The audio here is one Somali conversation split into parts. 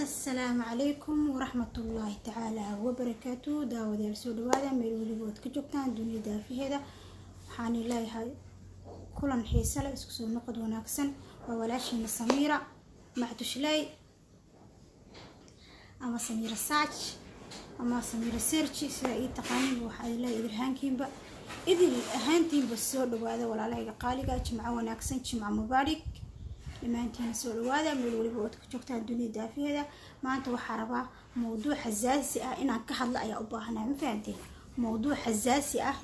Asalaamu calaykum waraxmatullaahi tacaala wabarakaatu. Daawadayaal, soo dhawaada meel weliba ood ka joogtaan dunida daafaheeda. Waxaan leeyahay kulan xiise leh, isku soo noqod wanaagsan. Waa walaashiina Samiira Macdushley ama Samiira Saaj ama Samiira Serji, sida ii taqaaninba. Waxaa leeyahay idil ahaankiinba, idil ahaantiinba soo dhawaada, walaalahayga qaaliga. Jimco wanaagsan, jimco mubaarak dhammaantiina. Soo dhawaada meel weliba ood ka joogtaan dunida daafaheeda. Maanta waxaa rabaa mowduuc xasaasi ah inaan ka hadla ayaa u baahanaa. Ma fahanteen? Mowduuc xasaasi ah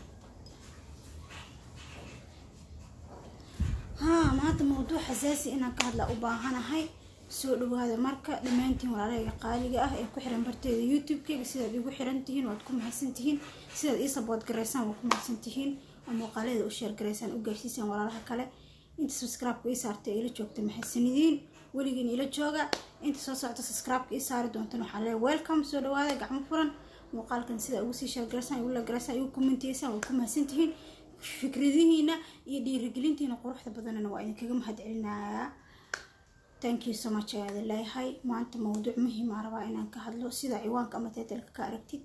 haa, maanta mowduuc xasaasi inaan ka hadla u baahanahay. Soo dhawaada marka dhammaantiin, walaalahayga qaaliga ah ee ku xiran barteeda YouTube-keyga. Sidaad igu xiran tihiin waad ku mahadsan tihiin, sidaad ii support garaysaan waad ku mahadsan tihiin, oo muuqaaladeeda u share garaysaan, u gaarsiisaan walaalaha kale. Inta subscribe-ka ii saartay, ila joogta, mahadsanidin, weligiin ila jooga. Inta soo socota subscribe-ka ii saari doontan, waxaa leeyahay welcome, soo dhawaada, gacmo furan. Muuqaalkan sida ugu sii share garaysaan, igu la garaysaan, igu commentiyeysan, waad ku mahadsan tihiin. Fikradihiina iyo dhiirigelintiina quruxda badanana waa idinkaga mahad celinayaa. Thank you so much ayaa idin leeyahay. Maanta mowduuc muhiim aan rabaa inaan ka hadlo, sida ciwaanka ama title-ka ka aragtid,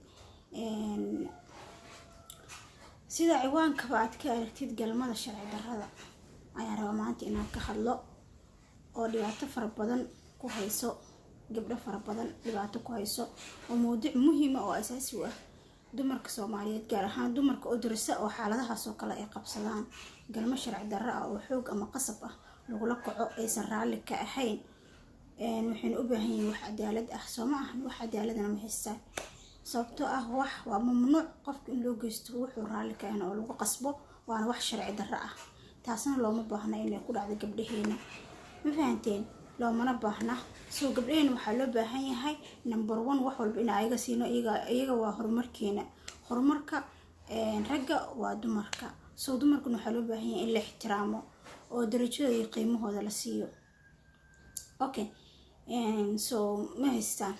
sida ciwaankaba aad ka aragtid, galmada sharci darrada ayaan rabaa maanta inaan ka hadlo, oo dhibaato fara badan ku hayso gabdho fara badan, dhibaato ku hayso, oo mowduuc muhiima oo asaasi u ah dumarka Soomaaliyeed, gaar ahaan dumarka oo darisa oo xaaladahaas oo kale ay qabsadaan, galmo sharci darro ah oo xoog ama qasab ah lagula kaco, aysan raalli ka ahayn. Waxayna u baahan yihiin wax cadaalad ah, soo ma ahan? Wax cadaaladana ma haystaan, sababtoo ah wax waa mamnuuc qofka in loo geysto wuxuu raalli ka ahayn oo lagu qasbo, waana wax sharci darro ah. Taasna looma baahna inay ku dhacdo gabdhaheena. Ma fahanteen? Loomana baahna. Soo gabdhaheena waxaa loo baahan yahay number one wax walba in ayaga siino. Iyaga waa horumarkeena, horumarka ragga waa dumarka. Soo dumarkuna waxaa loo baahan yahay in la ixtiraamo oo darajadooda iyo qiimahooda la siiyo. Okay, so ma haystaan,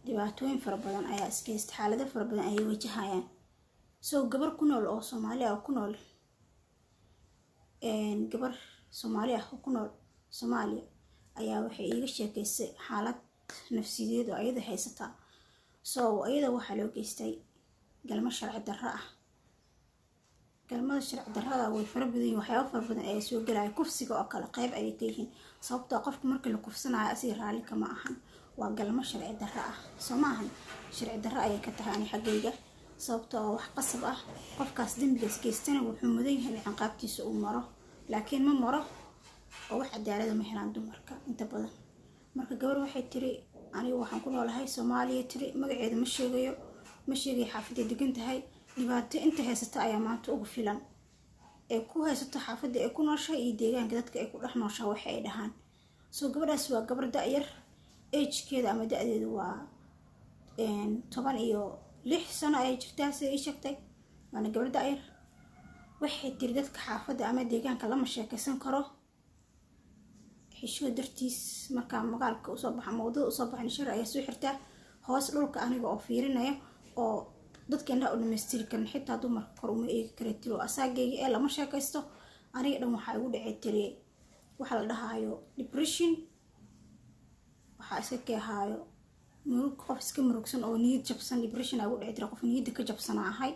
dhibaatooyin fara badan ayaa iska haysta, xaalado fara badan ayay wajahayaan. So gabar ku nool oo Soomaali ah ku nool, gabar Soomaali ah oo ku nool Soomaaliya ayaa waxay iiga sheekeysay xaalad nafsiyeed oo ayada haysataa. So ayada waxaa loo geystay galmo sharci darro ah. Galmada sharci darrada way fara badan yihin, waxyaaba fara badan ayaa soo gelaya. Kufsiga oo kale qeyb ayay ka yihiin, sababtoo qofka markii la kufsanayo asiga raalli kama ahan, waa galmo sharci darro ah, soo ma ahan? Sharci darro ayay ka tahay ani xaggayga, sababtoo ah wax qasab ah. Qofkaas dembigaas geystana wuxuu mudan yahay in ciqaabtiisa uu maro, laakiin ma maro oo wax cadaalada ma helaan dumarka inta badan. Marka gabar waxay tiri, aniga waxaan ku noolahay Soomaaliya, tiri, magaceeda ma sheegayo, ma sheegayo xaafaday degan tahay. Dhibaato inta haysata ayaa maanta ugu filan ee ku haysato xaafadda ay ku nooshahay iyo deegaanka dadka ay ku dhex nooshahay waxa ay dhahaan. Soo gabadhaas waa gabar da-yar, age-keeda ama da-deedu waa 16 sano ayay jirtaa, sida ii sheegtay, waana gabar da-yar. Waxay tiri, dadka xaafadda ama deegaanka lama sheekaysan karo xishoo dartiis. Markaa magaalka usoo baxa ama wadada usoo baxan, shar ayaa soo xirtaa hoos dhulka aniga oo fiirinaya oo dadka indhaha u dhamaystiri karin, xitaa dumarka kor uma eegi kara, tiri, oo asaagayga ee lama sheekaysto. Aniga dhan waxaa igu dhacay, tiri, waxaa la dhahaayo depression, waxaa iska keehaayo murug, qof iska murugsan oo niyad jabsan. Depression aa igu dhici, tiri, qof niyadda ka jabsana ahay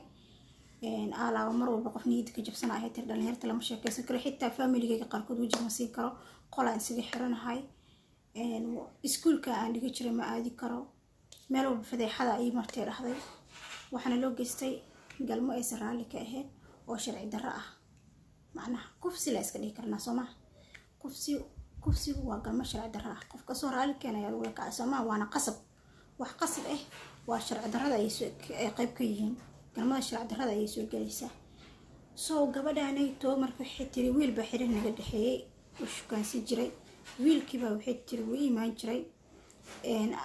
alaaba, mar walba qof niyadda ka jabsana ahay, tiri. Dhalinyarta lama sheekaysan karo, xitaa familigayga qaarkood wejiga ma siin karo, qolaan isaga xiranahay. Iskuulka aan dhiga jiray ma aadi karo, meel walba fadeexada ii martay, dhahday. Waxaana loo geystay galmo aysan raalli ka ahayn oo sharci darro ah, macnaha kufsi la iska dhihi karnaa, soo maha? Kufsi, kufsigu waa galmo sharci darro ah, qof kasoo raalli keenaya lagula kacay, soo maha? Waana qasab, wax qasab ah waa sharci darrada ay qayb ka yihiin, galmada sharci darrada ayay soo gelaysaa. So gabadhanayto marka waxay tiri, wiil baa xiriir naga dhexeeyey oo shukaansan jiray. Wiilkiibaa, waxay tiri, wuu imaan jiray.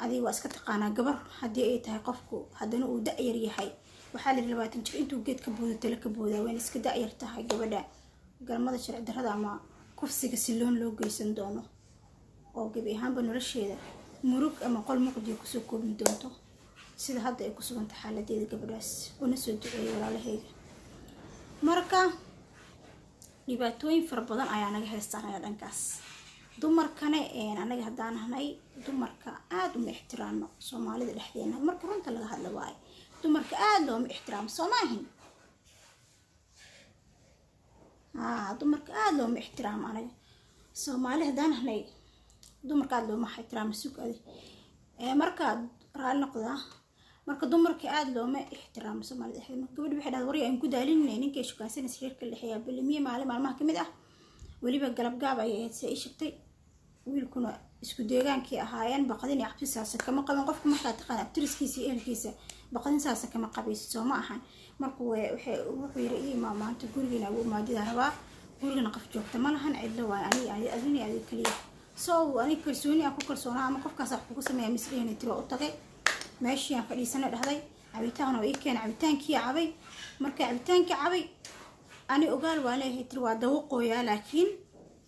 Adiga waa iska taqaanaa, gabar haddii ay tahay qofku haddana uu da-yar yahay, waxaa la yidhi 20 jir intuu geed ka boodo tale ka boodaa. Wayna iska da-yar tahay gabadha galmada sharci darrada ama kufsiga siloon loo geysan doono, oo gebi ahaanba nolosheeda murug ama qol muqdiga kusoo koobi doonto, sida hadda ay ku suganta xaaladeeda gabadhaas. Una soo duceeyay, walaalahayga. Marka dhibaatooyin fara badan ayaa naga haystaan ayaa dhankaas. Dumarkana anaga haddaan ahnay dumarka aada uma ixtiraamno Soomaalida dhexdeena. Marka runta laga hadla waayo, dumarka aada looma ixtiraamo, soo maahin? Haa, dumarka aada looma ixtiraamo. Anaga Soomaali haddaan ahnay, dumarka aada looma ixtiraamo. Sug adi, marka raali noqdaa. Marka dumarka aada looma ixtiraamo Soomaalida dhexdeeda. Marka gabadhi waxay dhahday, warya aan ku daalinay, ninkay shukaansanaysa xiriirka dhexeeya balimiye maalin maalmaha kamid ah, weliba galabgaab ayay ahayd si ay sheegtay. Wiilkuna isku deegaankii ahaayeen. Baqdin iyo cabsi saasa kama qabin. Qofka markaa taqaan abtiriskiisa iyo ehelkiisa, baqdin saasa kama qabaysid, soo ma ahan? Marka wuxuu yiri, ii imaa maanta gurigiina, ugu imaadida rabaa. Gurigana qof joogta ma lahan, cidlo waayo, aniga adini adiga kaliya. So aniga kalsooni aan ku kalsoonaa ama qofkaas wax kugu sameeya misdhehna tiri. Waa u tagay, meeshii aan fadhiisanay dhahday, cabitaan oo ii keen. Cabitaankii cabay. Marka cabitaankii cabay, ani ogaal waa leeyahay tiri, waa dawaqooyaa. Laakiin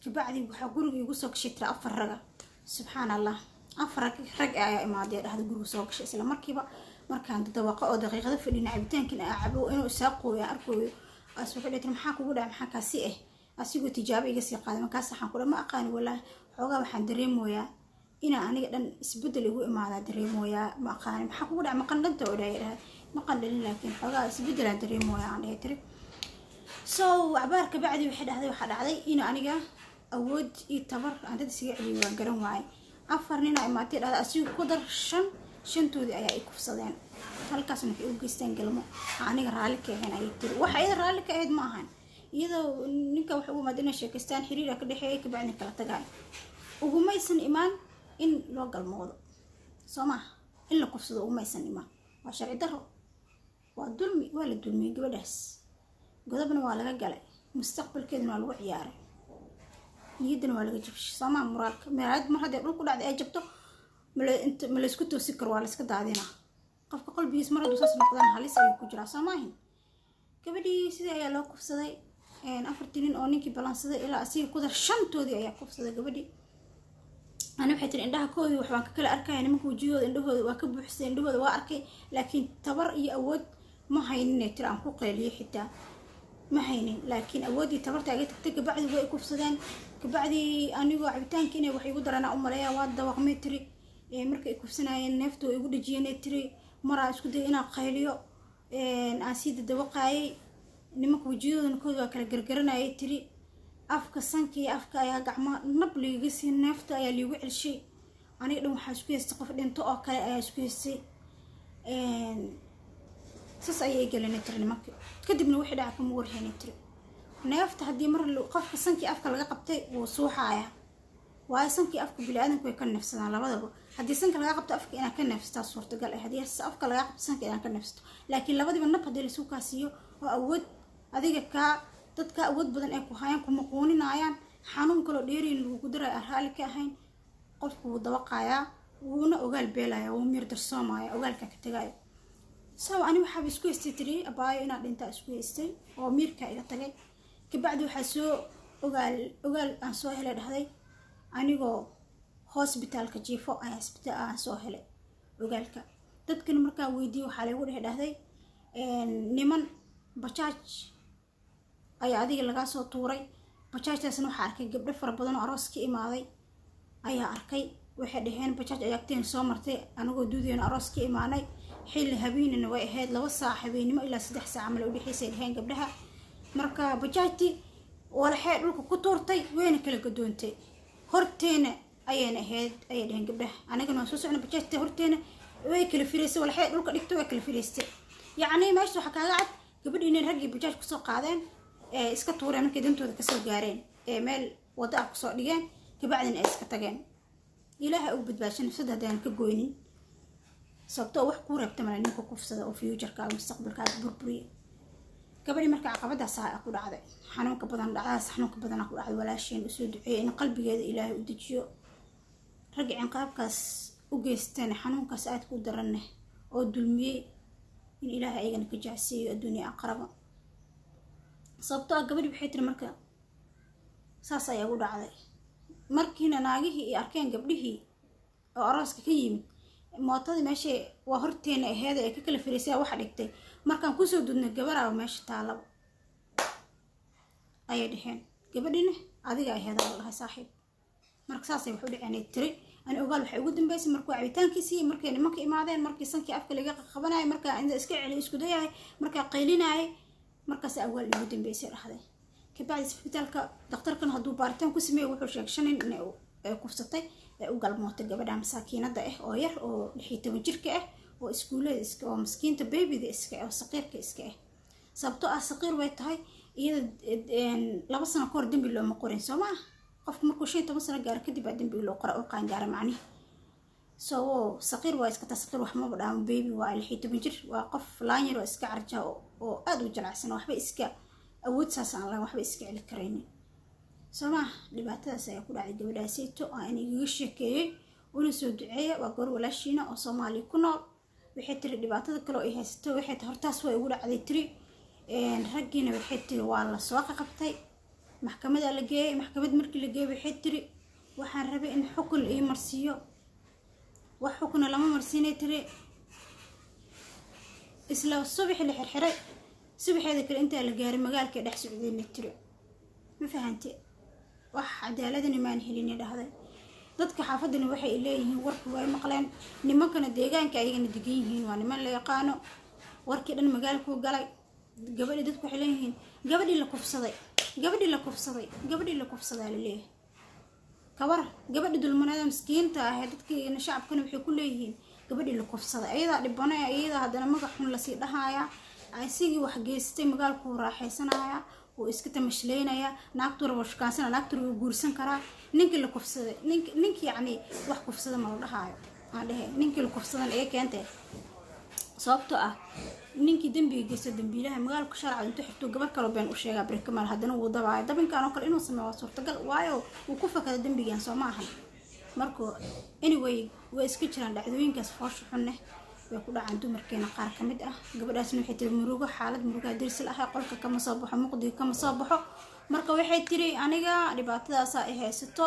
kabacdi waxaa guriga igu soo gashay tiri afar raga. Subxaan Allah, afar rag rag ayaa imaadee dhahda, guriga soo gashay isla markiiba. Markaan dawaqo oo daqiiqado fadhina, cabitaankin aa cabo, inuu isaa qooyo arkooyo, as wuxuu dhihi tiri, maxaa kugu dhacay? Maxaa kaasi ah? Asigoo tijaabo iga sii qaaday. Markaas waxaan ku dhaha, ma aqaani walaahi, xoogaa waxaan dareemoyaa inaa aniga dhan isbedel igu imaadaa dareemooyaa, ma aqaani maxaa kugu dhacay. Maqan dhanta oo dhahay, dhahay ma qandhalin, laakiin xoogaa isbedelaan dareemooyaa, aan dhahay tiri. So cabaar kabacdi waxay dhahday, waxaa dhacday in aniga awood iyo tabar aan dad isaga celiyo waan garan waayay. Afar nin aa imaatay dhahday, asiga ku dar shan. Shantoodii ayaa ay kufsadeen, halkaasna waxay u geysteen galmo aniga raalli ka ahayn, ayay tiri. Waxa iyada raalli ka ahayd ma ahan. Iyadoo ninka waxay ugu imaad inay sheekaystaan, xiriira ka dhexeeya, kabacdina kala tagaan. Ugumaysan imaan in loo galmoodo, soo maha? In la kufsado ugumaysan imaan. Waa sharci daro, waa dulmi, waa la dulmiyey gabadhaas. Godobna waa laga galay, mustaqbalkeedana waa lagu ciyaaray, niyaddana waa laga jabshay, soomaa? Muraalka miraayad mar haddii dhul ku dhacday ay jabto, ma laysku toosi karo, waa layska daadinaa. Qofka qalbigiis mar hadduu saas noqdaan, halis ayuu ku jiraa, soo maahin? Gabadhii sidii ayaa loo kufsaday. Afartii nin oo ninkii balansaday ilaa asiga ku dar shantoodii ayaa kufsaday gabadhii. Ani waxay tiri, indhaha koodii wax baan ka kala arkaya nimanka wejiyahooda, indhahooda waa ka buuxsay, indhahooda waa arkay, laakiin tabar iyo awood ma hayninay tiri, aan ku qeyliyo xitaa ma haynin, laakiin awooddii tabarta iga tagtay. Kabacdi way kufsadeen. Kabacdi anigoo cabitaanka inay wax igu darana u maleeya, waa dawaqmay tiri. Markay i kufsanayeen, neefta way igu dhejiyeenay tiri. Maraa isku dayay inaan qayliyo, aan sii dadawaqaayay. Nimanka wejiyadoodana kooda waa kala gargaranayay tiri. Afka, sanka iyo afka ayaa gacmaha nab liiga sii, neefta ayaa liigu celshay. Aniga dhan waxaa isku haystay qof dhinto oo kale ayaa isku haystay. Saas ayay galanay tiri nimanka. Kadibna wixii dhaca kama warhaynay tiri. Neefta haddii mar qofka sankii afka laga qabtay, wuu suuxaaya, waayo sankii afka bini-aadanku way ka neefsadaan labadaba. Haddii sanka laga qabto, afka inaad ka neefsataa suurtagal ah. Haddii afka laga qabto, sanka inaad ka neefsato. Laakiin labadiiba nab haddii laisku kaasiiyo oo awood adiga kaa dadka awood badan ay ku hayaan, kuma quuninayaan, xanuun kaloo dheeriin lagugu daray, aan raalli ka ahayn, qofku wuu dawaqayaa, wuuna ogaal beelaya, wuu miir darsoomaya, ogaalka ka tagayo. So ani waxaaba isku haystay tiri abaayo inaan dhintaa isku haystay oo miirka iga tagay. Kabacdi waxaa soo ogaal ogaal aan soo helay dhahday, anigoo hosbitaalka jiifo ayaa isbitaal aan soo helay ogaalka. Dadkan markaa weydiiyey, waxaa laygu dhex dhahday, niman bajaaj ayaa adiga lagaa soo tuuray. Bajaajtaasna waxaa arkay gabdho fara badan oo aroos ka imaaday ayaa arkay. Waxay dhaheen, bajaaj ayaa agteen soo martay anagoo duudeyna aroos ka imaanay, xilli habeenina way ahayd, 2 saac habeenimo ilaa 3 saac male udhexeysay, dhaheen gabdhaha. Marka bajaajtii walaxee dhulka ku tuurtay, wayna kala gadoontay, horteena ayayna ahayd, ayay dhaheen gabdhaha. Anagana waan soo socnay, bajaajta horteena way kala firaysay, walaxee dhulka dhigtay, way kala firaystay. Yacni meesha waxaa kaaga cad gabadhi inay raggii bajaaj kusoo qaadeen, ee iska tuureen markay dantooda kasoo gaareen, ee meel waddo ah kusoo dhigeen, kabacdina ay iska tageen. Ilaaha u badbaasha nafsada haddaan ka goynin, sababtoo wax kuu reebta male ninka kufsada oo futurekaaga, mustaqbalkaaga burburiya. Gabadhii marka caqabadaas ku dhacday, xanuunka badan, dhacdaas xanuunka badana ku dhacday. Walaasheen usoo duceeyay in qalbigeeda Ilaahay u dejiyo, ragga cinqaabkaas u geystana, xanuunkaas aadka u daranne oo dulmiyey, in Ilaahay ayagana ka jacsiiyo adduunya aqraba. Sababtoo ah gabadhi waxay tiri, marka saas ayaa ugu dhacday. Markiina naagihii iyo arkeen gabdhihii oo arooska ka yimid, mootadii meeshay waa horteena aheeda ee ka kala fariisay waxa dhigtay, markaan kusoo dudnay, gabaraaba meesha taalaba, ayay dheheen. Gabadhina adiga aheeda la dhahay saaxiib. Marka saasay wax u dhaceen tiri. Ani ogaal waxay ugu dambeysay markuu cabitaankiisii, markay nimanka imaadeen, markii sankii afka laga qabanayay, markaa inta iska celi isku dayahay, markaa qaylinayay, markaas ogaal ugu dambeysay dhahday. Kabacdi isbitaalka dhakhtarkan hadduu baaritaan ku sameeyey, wuxuu sheegay shan nin inay kufsatay ee u galmootay gabadha masaakiinada ah oo yar oo 16 jirka ah oo iskuullada iska oo maskiinta babyda iska oo saqiirka iska ah. Sababtoo ah saqiir way tahay iyada, 2 sano kahor dembi looma qorin, soo ma ah? Qofku markuu 15 sano gaaro kadib aa dembi loo qora oo qaangaara macnihi. So saqiir waa iska taa, saqiir wax maba dhaamo, baby waa 16 jir, waa qof laanyar oo iska carja oo aada u jalacsan, waxba iska awood saas aan lahayn, waxba iska celi karaynin, soo maa? Dhibaatadaas ayaa ku dhacday gabadhaaseyto aan igaga sheekeeyey. Una soo duceeya, waa gabar walaashiina oo Soomaaliya ku nool. Waxay tiri dhibaatada kale oo ay haysato waxay tahay, hortaas waa igu dhacday tiri, raggiina waxay tiri waa la soo qaqabtay, maxkamadaa la geeyey. Maxkamad markii la geeyey, waxay tiri waxaan rabay in xukun la ii marsiiyo, wax xukuna lama marsiinay tiri. Isla subaxii la xirxiray, subaxeeda kale intaa la gaaray magaalka dhex socdayna tiri, ma fahante, wax cadaaladani maan helini dhahday. Dadka xaafadani waxay leeyihiin warki way maqleen, nimankana deegaanka ayagana degan yihiin, waa niman la yaqaano. Warkii dhan magaalkuu galay. Gabadhii dadku waxay leeyihiin gabadhii la kufsaday, gabadhii la kufsaday, gabadhii la kufsadaa laleeyahay. Kabar gabadhi dulmaneeda miskiinta ah, dadkiina shacabkana waxay ku leeyihiin gabadhii la kufsaday ayadaa dhibano, iyadaa haddana magac xun lasii dhahaaya. Isigii wax geystay magaalkuu raaxaysanaya, wuu iska tamashleynayaa, naagtuu rabo shukaansana, naagtuu rabo guursan karaa. Ninkii la kufsaday, nink ninkii yacni wax kufsada ma la dhahaayo, aan dhehe ninkii la kufsadan ee keentay. Sababtoo ah ninkii dembiga geysto, dambiilaha magaalka sharca intuu xirtuu gabar kaloo been u sheegaa, barikamal haddana wuu dabaayo. Dabinkan oo kale inuu sameeyo waa suurtagal, waayo wuu ku fakada dembigan, soo ma ahan? Marka anyway, way iska jiraan dhacdooyinkaas foosha xunne, way ku dhacaan dumarkeena qaar ka mid ah. Gabadhaasna waxay tiri murugo, xaalad murugaa dirsil ahay, qolka kama soo baxo, muqdiga kama soo baxo. Marka waxay tiri aniga dhibaatadaasaa ay haysato,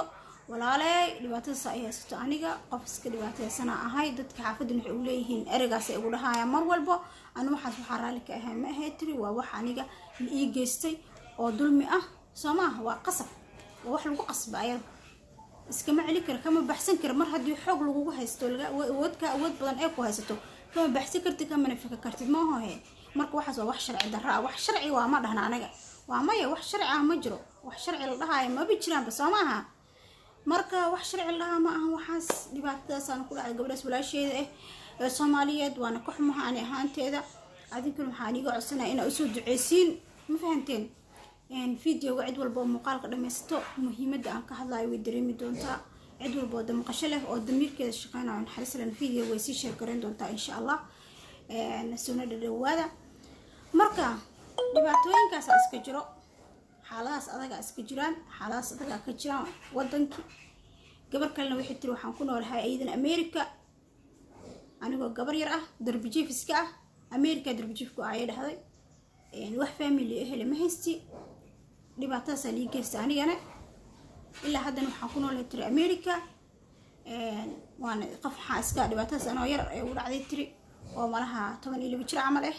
walaaley, dhibaatadaasaa ay haysato, aniga qof iska dhibaataysana ahay. Dadka xaafadan waxay u leeyihiin ereygaasay igu dhahayaan mar walbo. Ani waxaas waxaa raalli ka ahay ma ahay tiri, waa wax aniga la ii geystay oo dulmi ah, soo maaha? Waa qasab, waa wax lagu qasba, ayada iskama celi kara, kama baxsan kara. Mar haddii xoog lagugu haysto, awood ka awood badan ee ku haysato, kama baxsan kartid, kamana fika kartid maahohe. Marka waxaas waa wax sharci darro ah, wax sharci waa ma dhahna anaga, waa maya, wax sharci ah ma jiro, wax sharci la dhahaayo maba jiraanba, soo maaha? Marka wax sharci la dhahaa ma aha waxaas. Dhibaatadaasaan ku dhacday gabadhaas walaasheeda ah ee Soomaaliyeed, waana ka xumaha ani ahaanteeda. Adinkuna waxaan iiga codsanaya inaa usoo duceysiin, ma fahanteen? Videoga cid walba oo muuqaalka dhammaysto muhiimadda aan ka hadlayo way dareemi doontaa. Cid walba oo damqasho leh oo damiirkeeda shaqeynayo, naxariis leh, video way sii share gareyn doontaa insha Allah. Soona dhadhawaada. Marka dhibaatooyinkaasa iska jiro, xaaladahaas adagaa iska jiraan, xaaladahaas adagaa ka jiraan wadankii. Gabar kalena waxay tiri waxaan ku noolahay iyadan America, anigoo gabar yar ah, darbijiif iska ah, America darbijiifku ayay dhahday, wax family ehele ma haysti, dhibaatadaasaa lii geysta anigana, ilaa haddana waxaan ku noolahay tiri America, waana qof waxaa iska dhibaatadaas anoo yar ee ugu dhacday tiri, oo malaha 12 jir camal ah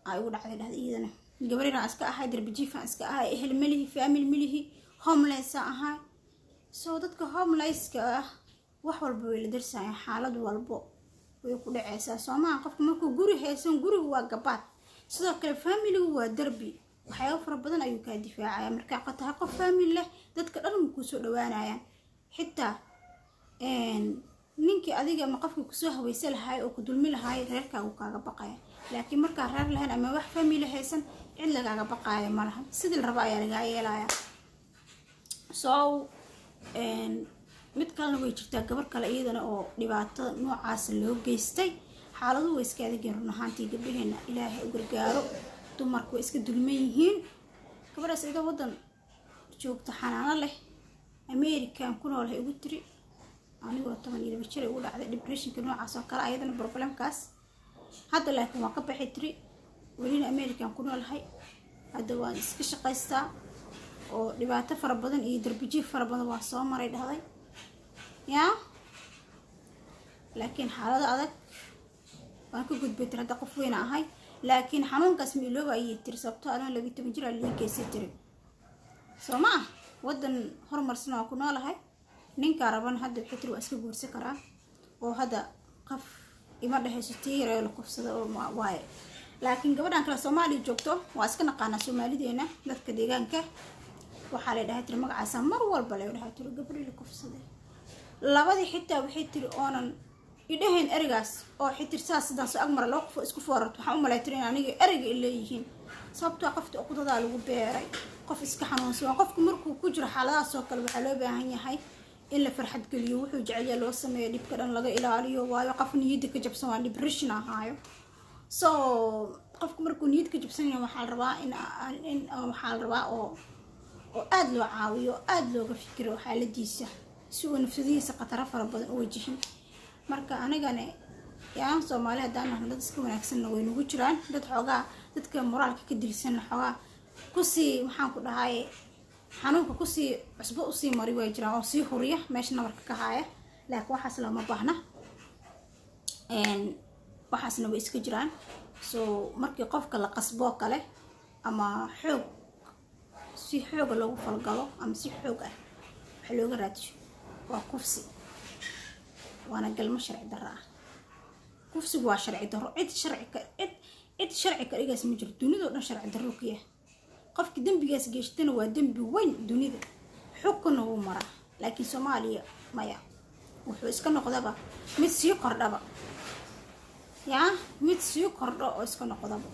aa igu dhacday dhahday. Iyadana gabar yaraan iska ahay, darbijiifaan iska ahay, ehel malihi, family malihi, homeless aan ahay. So dadka homelesska ah wax walba way la darsayaan, xaalad walbo way ku dhaceysaa, soo maha? Qofka markuu guri haysan, gurigu waa gabaad, sidoo kale familigu waa derbi, waxyaaba fara badan ayuu kaa difaacaya. Markaa tahay qof family leh, dadka dhan ma kuusoo dhawaanayaan, xitaa ninkii adiga ama qofkii kusoo haweysa lahaay oo ku dulmi lahaay reerkaagu kaaga baqaya. Laakiin markaa reer lahayn ama wax family haysan, cid lagaaga baqaayo ma laha, sidii la rabo ayaa lagaa yeelaya. So mid kalena way jirtaa, gabar kale iyadana oo dhibaato noocaas loo geystay. Xaaladuhu way iska adagyihin run ahaantii, gabdhaheena Ilaahay u gargaaro, dumarku way iska dulman yihiin. Gabadhaas ida wadan joogta xanaano leh, American ku noolahay ugu tiri, anigoo 12 jir ugu dhacday depressionka noocaas oo kale, ayadana problemkaas hadda laakiin waa ka baxay tiri, welina American ku noolahay, hadda waan iska shaqaystaa oo dhibaato fara badan iyo darbijiif fara badan waa soo maray dhahday yaa, laakiin xaalado adag waan ka gudbay tiri, hadda qof weyna ahay, laakiin xanuunkaas ma ilooba ayay tiri, sababtoo anoo 12 jir aa lii geysay tiri, soo ma ah? Wadan horumarsan waa ku noolahay. Ninkaa raban hadda, waxay tiri, waa iska guursan karaa oo hadda qof ima dhehayso tii yaree la kufsada oo waaye. Laakiin gabadhan kale Soomaaliya joogto, waa iska naqaanaa Soomaalideena, dadka deegaanka waxaa la dhahay tiri magacaasa mar walba la dhahay tiri gabadhii la kufsaday. Labadii xitaa, waxay tiri, oonan idhahayn erigaas oo xitir saas sidaan soo agmara loo qof isku foorarto, waxaan u malay tiri in aniga ereyga ay leeyihiin, sababtoo qofta uqdadaa lagu beeray, qof iska xanuunsan waa. Qofku markuu ku jiro xaaladahaas oo kale, waxaa loo baahan yahay in la farxad geliyo, wuxuu jecelya loo sameeyo, dhibka dhan laga ilaaliyo, waayo qof niyadda ka jabsan waa depression ahaayo. So qofku markuu niyad ka jabsan yahay, waxaa la rabaa in waxaa la rabaa oo aada loo caawiyo, aada looga fikiro xaaladiisa, si uu nafsadihiisa khataro fara badan u wajihin. Marka anigana yaa Soomaali haddaan nahno, dad iska wanaagsanna way nagu jiraan, dad xoogaa dadka moraalka ka dilsanna, xoogaa kusii, maxaan ku dhahay, xanuunka kusii cusbo usii mari way jiraan oo sii huriya meesha nabarka ka haaya. Laakiin waxaas looma baahna, waxaasna way iska jiraan. So markii qofka la qasboo kale ama xoog, si xooga loogu falgalo ama si xoog ah waxa looga raadiyo, waa kufsi, waana galmo sharci darro ah. Kufsigu waa sharci darro. Cid sharci ka cid sharci ka dhigays ma jiro. Dunidao dhan sharci darro ka yahay. Qofki dembigaas geyshtana waa dembi weyn, dunida xukunna wuu maraa. Laakiin Soomaaliya maya, wuxuu iska noqdaba mid sii kordhaba, yaa mid sii kordho oo iska noqdaba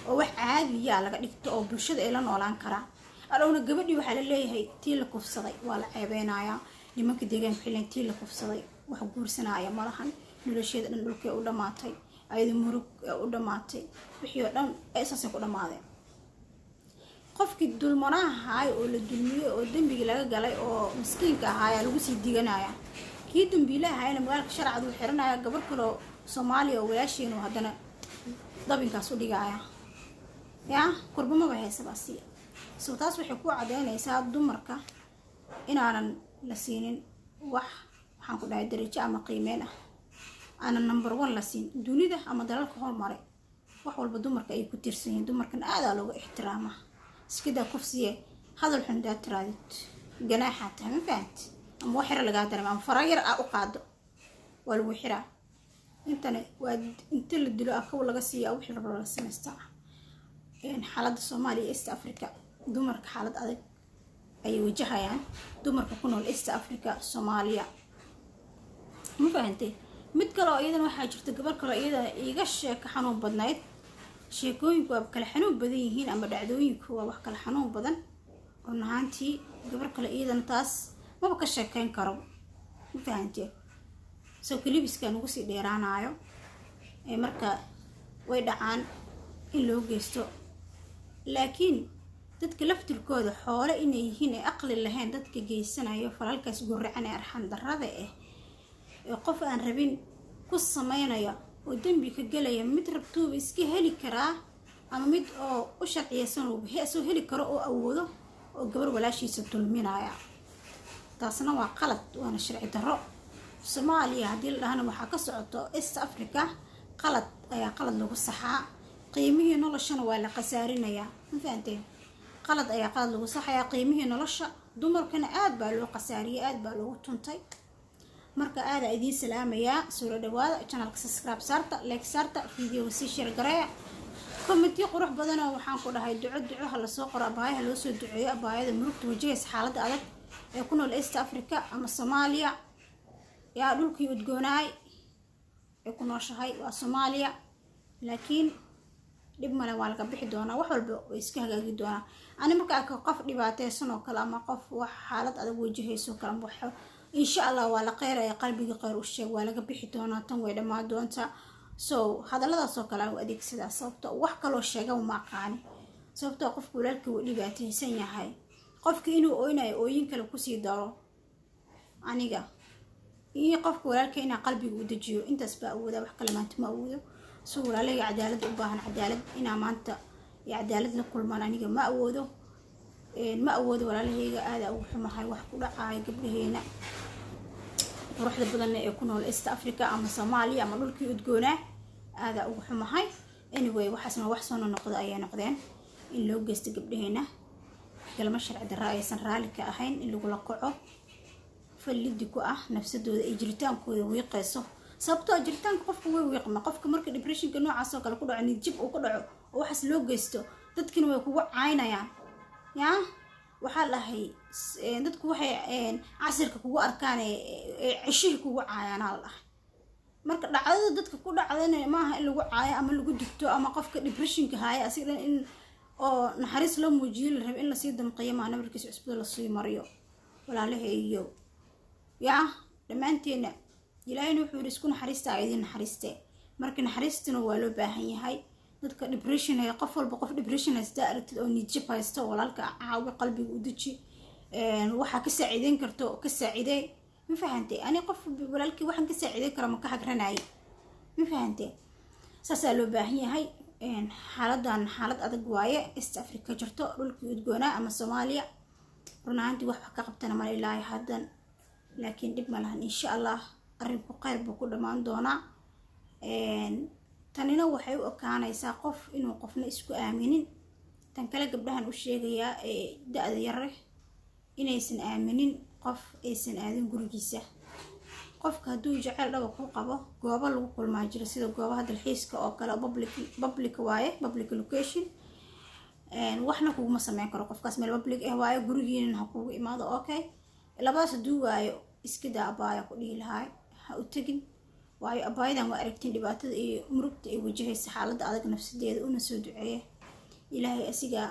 oo wax caadiyaa laga dhigto oo bulshada ay la noolaan karaan. Adhowna gabadhii waxaa la leeyahay tii la kufsaday, waa la ceebeynayaa. Nimanka deegaanka waxay leeyihin tii la kufsaday wax guursanaya malahan, nolosheeda dhan dhulkay u dhamaatay, ayada murug ee u dhamaatay, wixii oo dhan saasay ku dhamaadeen. Qofkii dulmanaha ahaay oo la dulmiyey oo dembigii laga galay oo miskiinka ahaayaa lagu sii diganaya. Kii dambiilaha ahaayna magaalka sharcad uu xiranaya, gabar kaloo Soomaaliya oo walaashiin oo haddana dabinkaas u dhigaya, yaa kurbamaba haysaba asiya. So taas waxay ku cadeynaysaa dumarka inaanan la siinin wax, waxaan ku dhahay, darajo ama qiimeyn ah, aanan number one la siin dunida ama dalalka hormaray. Wax walba dumarka ay ku tiirsan yihiin, dumarkan aadaa looga ixtiraamaa. Iskadaa kufsiye, hadal xun daa tiraadid, ganaaxaa tahay, ma fahanti? Ama wax yar lagaa dareema ama fara yar aa u qaado, waa lagu xiraa. Intana waa inta la dilo akaw laga siiya, wixii rabo lala samaystaa. Xaaladda Soomaaliya, East Africa, dumarka xaalad adag ayay wajahayaan, dumarka ku nool East Africa, Soomaaliya, ma fahantay? Mid kale oo iyadana waxaa jirta, gabar kaleo iyada iiga sheeko xanuun badnayd. Sheekooyinku waa kala xanuun badan yihiin ama dhacdooyinku waa wax kala xanuun badan. Run ahaantii gabar kale iyadana taas maba ka sheekeyn karo, ma fahantee? Soo kalibiska nagu sii dheeraanayo. Marka way dhacaan in loo geysto, laakiin dadka laftirkooda xoole inay yihiin ay aqli lahayn, dadka geysanayo falalkaas guracan ee arxan darrada ah ee qof aan rabin ku sameynaya oo dembi ka gelaya, mid rabtuuba iska heli karaa ama mid oo u sharciyeysan soo heli karo oo awoodo oo gabar walaashiisa dulminaya, taasna waa qalad, waana sharci darro. Soomaaliya haddii la dhahana, waxaa ka socoto East Africa qalad ayaa qalad lagu saxaa, qiimihii noloshana waa la khasaarinayaa, ma fahanteen? Qalad ayaa qalad lagu saxayaa, qiimihii nolosha dumarkana aada baa loo khasaariyay, aada baa loogu tuntay. Marka aadaa idiin salaamayaa, soo dhawaada channelka, subscribe saarta, like saarta, videoga sii share gareeya, commentiyo qurux badanoo, waxaan ku dhahay, duco duco ha lasoo qoro, abaayaha loo soo duceeyo, abaayada murugta wajahaysa, xaaladda adag ee ku nool East Africa ama Soomaaliya. Yaa dhulkii udgoonaay ay ku nooshahay waa Soomaaliya, laakiin dhib male, waa laga bixi doonaa, wax walba way iska hagaagi doonaa. Ani marka arko qof dhibaateysan oo kale ama qof wax xaalad adag wajahayso kale ama wax, insha Allah waa la qeyraya, qalbiga kheyr u sheeg, waa laga bixi doonaa, tan way dhammaan doontaa. So hadalladaas oo kale aan u adeegsadaa, sababto wax kaloo sheega ma aqaani, sababtoo qofku walaalkii wuu dhibaateysan yahay, qofki inuu ooynayo ooyin kale kusii daro, aniga iyo qofka walaalka inaa qalbiga u dejiyo, intaas baa awoodaa, wax kale maanta ma awoodo. So walaalahayga cadaalad u baahan, cadaalad inaa maanta iyo cadaalad la kulmaan aniga ma awoodo, ma awoodo. Walaalahayga aadaa ugu xumahay wax ku dhacaayo gabdhaheena quruxda badanna ee ku nool East Africa ama Soomaaliya ama dhulkii udgoonaa, aadaa ugu xumahay. Anyway, waxaasna wax soo noqda ayay noqdeen in loo geysto gabdhaheena. Galmo sharci darra aysan raalli ka ahayn in lagula kaco, fallidi ku ah nafsadooda ay jiritaankooda wiiqayso, sababtoo jiritaanka qofka way wiiqma. Qofka marka depressionka noocaas oo kale ku dhaco, niyadjab uu ku dhaco oo waxaas loo geysto, dadkina way kugu caynayaan. Yaa waxaa dhahay, dadku waxay casirka kugu arkaan ceshihii kugu caayaanaa la dhahay. Marka dhacdada dadka ku dhacdana maaha in lagu caayo ama lagu dugto, ama qofka depressionka haaya asiga dhan in oo naxariis loo muujiyo la rabo, in lasii damqiyo maa, nabarkiisa cusbada lasii mariyo. Walaalahayo, yaa dhammaanteena Ilaahayna wuxuu yidhi, "Isku naxariista, a idin naxariiste." Marka naxariistuna waa loo baahan yahay. Dadka depression haya, qof walba, qof depression haysta aragtid oo niyadjab haysto, walaalka caawi, qalbiga u deji, waxaa ka saaciideyn karto ka saacidee. Ma fahantay? Ani qof walaalkii waxaan ka saaciideyn kara ma ka hagranaaye. Ma fahantay? Saasaa loo baahan yahay. Xaaladan xaalad adag waaye East Africa jirto, dhulkii udgoonaa ama Soomaaliya. Run ahaantii wax ka qabtana mala ilaahay haddan, laakiin dhib ma lahan. Insha Allah arrinku kheyr buu ku dhammaan doonaa. Tanina waxay u ekaanaysaa qof inuu qofna isku aaminin. Tan kale, gabdhahan u sheegayaa ee da-da yare inaysan aaminin qof aysan aadin gurigiisa. Qofka hadduu jeceyl dhaba ku qabo, goobo lagu kulmaa jiro, sida goobaha dalxiiska oo kale. Public waaye, public location, waxna kuguma sameyn karo qofkaas. Meel public ah waayo, gurigiinan ha kugu imaado. Okay, labadaas hadduu waayo, iska daa abaaya ku dhihi lahaay, ha u tegin. Waayo abaayadan waa aragtiin dhibaatada iyo murugta ay wajahaysa, xaaladda adag nafsadeeda. Una soo duceeya, Ilaahay asigaa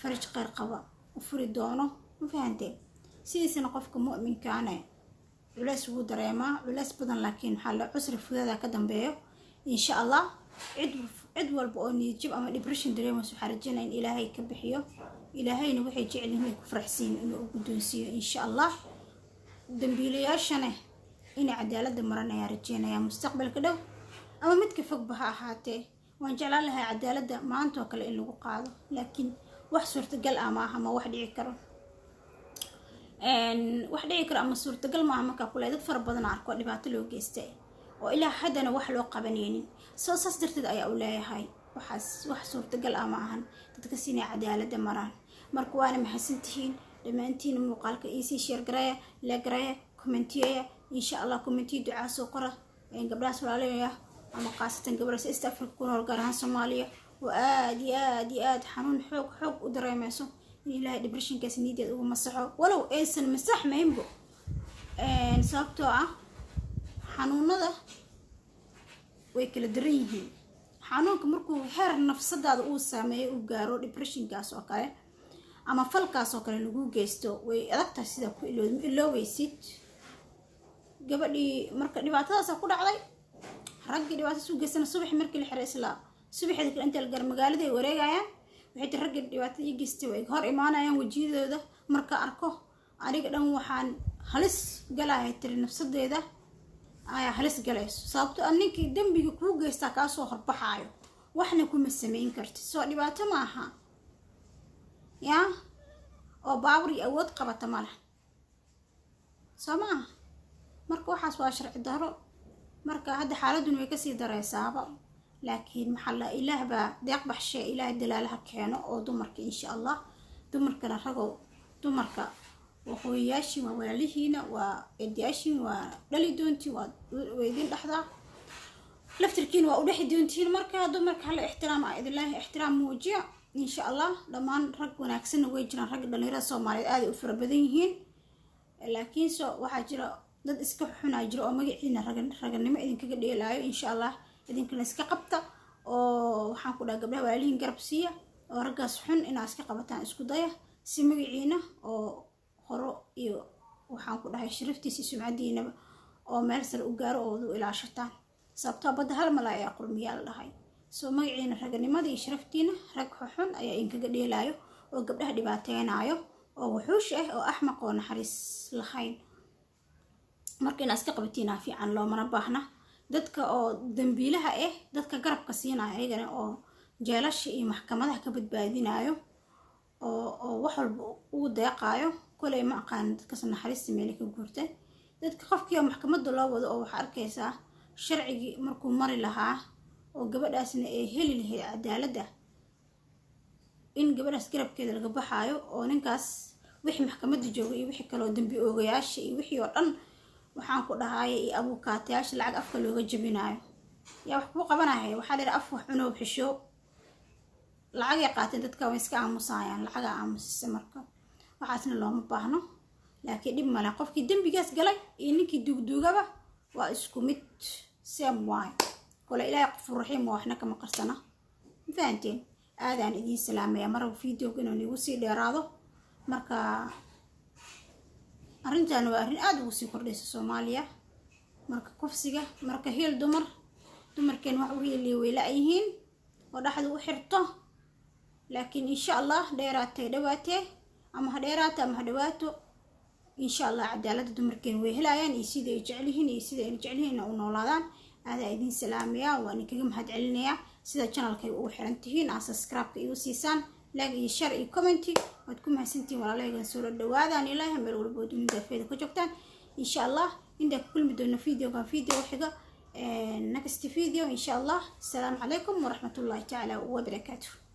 faraj kheyr qaba u furi doono. Ma fahantee? Sidiisana qofka mu'minkaane culeys wuu dareemaa, culeys badan, laakiin waxaa la cusri fudaada ka dambeeyo, insha Allah. Cid walba oo niyadjab ama depression dareemayso, waxaa rajeynaya in Ilaahay ka bixiyo, Ilaahayna waxay jecel yihiin ay ku faraxsiin inuu u guddoonsiiyo, insha Allah. Dambiilayaashana inay cadaaladda maran ayaa rajeynaya mustaqbalka dhow ama midka fogba ha ahaatee. Waan jeclaan lahaa cadaaladda maanta oo kale in lagu qaado, laakiin wax suurtagal ah maaha, ma wax dhici karo, wax dhici karo ama suurtagal maaha. Markaa kule dad fara badan arko dhibaato loo geystay oo ilaa haddana wax loo qabanaynin. Soo saas darteed ayaa u leeyahay waxaas wax suurtagal ah ma ahan dadkas inay cadaaladda maraan. Marka waana mahadsantihiin dhammaantiin. Muuqaalka iisii share gareeya, like gareeya, commentiyeya, insha Allah. Commentiya ducaa soo qora gabdhahaas walaalaya, ama khaasatan gabdhahaas East Africa ku nool, gaar ahaan Soomaaliya, oo aad iyo aad iyo aad xanuun xoog xoog u dareemeyso, in Ilaahay depressionkaas niyadeed ugu masaxo, walow aysan masaxmaynbo, sababtoo ah xanuunada way kala daran yihiin. Xanuunka markuu heer nafsadaada uu saameeyo uu gaaro, depressionkaas oo kale ama falkaas oo kale lagu geysto, way adagtahay sidaa ku ilooweysid. Gabadhii marka dhibaatadaasa ku dhacday, raggii dhibaatadaas u geystana, subaxi markii la xiray, isla subaxeeda kale inta la gaar magaalada ay wareegayaan. Waxay tiri, raggii dhibaatada ii geystay way hor imaanayaan wejiyadooda. Marka arko, aniga dhan waxaan halis galahay, tiri, nafsadeeda ayaa halis galayso, sababto a ninkii dembiga kuu geystaa kaasoo horbaxaayo, waxna kuma samayn kartid. Soo dhibaato maaha yaa oo baabur iyo awood qabata ma leh, soo maaha? Marka waxaas waa sharci daro. Marka hadda xaaladuna way kasii dareysaaba, laakiin maxaa la, Ilaah baa deeq baxshee, Ilaah dalaalaha keeno oo dumarka, insha Allah. Dumarkana, ragow, dumarka waa hooyayaashiin, waa walaalihiina, waa eedayaashiin, waa dhali doontiin, waa idin dhexdaa, laftirkiina waa u dhexi doontiin. Marka dumarka hala ixtiraam a idinlaahi, ixtiraam muujiya, insha Allah. Dhammaan rag wanaagsanna way jiraan, ragga dhalinyarada Soomaaliyeed aaday u fara badan yihiin, laakiinse waxaa jira dad iska xunaa jira oo magaciina raganimo idinkaga dheelaayo. Insha Allah idinkana iska qabta, oo waxaan ku dhaha, gabdhaha walaalihiin garab siiya, oo raggaas xun inaa iska qabataan isku daya, si magaciina oo horo iyo waxaan ku dhahay sharaftiisa iyo sumcadiinaba oo meel sare u gaaro oo u ilaashataan, sababtoo badda hal malaa ayaa qurmiyaa la dhahay. Soo magaciina raganimada iyo sharaftiina rag xun ayaa idinkaga dheelaayo oo gabdhaha dhibaateynaayo oo wuxuush ah oo axmaq oo naxariis lahayn. Marka inaa iska qabatiinaa fiican, loomana baahna dadka oo dambiilaha ah dadka garabka siinaya ayagana oo jeelasha iyo maxkamadaha ka badbaadinayo oo wax walba ugu deeqaayo. Koley ma aqaan dadkaas naxariista meele ka guurtay. Dadka qofkii oo maxkamadda loo wado oo waxaa arkaysaa sharcigii markuu mari lahaa oo gabadhaasna ay heli lahayd cadaaladda. In gabadhaas garabkeeda laga baxaayo oo ninkaas wixii maxkamadda jooga iyo wixii kaleoo dambi oogayaasha iyo wixii oo dhan, waxaan ku dhahaaya, iyo abuukaatayaasha lacag afka looga jabinaayo. Yaa wax kuu qabanaya? Waxaa la yidhi, af wax cunoob xisho. Lacagay qaateen dadka, way iska aamusaayaan, lacagaa aamusisa. Marka waxaasna looma baahno, laakiin dhib male. Qofkii dembigaas galay iyo ninkii duugduugaba waa isku mid, same waay. Kole Ilaahay Qafuur Raxiim waa, waxna kama qarsana. Ma fahanteen? Aadaan idiin salaamaya. Maraba videoga inuu niigu sii dheeraado. Marka arrintan waa arrin aada ugu sii kordhaysa Soomaaliya. Marka kufsiga, marka heel dumar, dumarkeen wax u heeliya way la-yihiin oo dhexda u xirto. Laakiin insha Allah, dheeraatay dhawaatee, ama ha dheeraato ama ha dhawaato, insha Allah cadaaladda dumarkeen way helayaan, iyo sida ay jecel yihiin iyo sida ay jecel yihiin inay u noolaadaan. Aadaa idiin salaamayaa, waan idinkaga mahad celinayaa sida channelkay ugu xiran tihiin, aa subscribe-ka igu siisaan, like iyo share iyo comment. Waad ku mahadsantihiin, walaalahaygan. Soo dhawaadaan Ilaahay meel walba oo dunida afeeda ka joogtaan. Insha Allah intaa ku kulmi doono videogan video xiga, next video insha Allah. Asalaamu calaykum waraxmatullahi tacaala wabarakaatuh.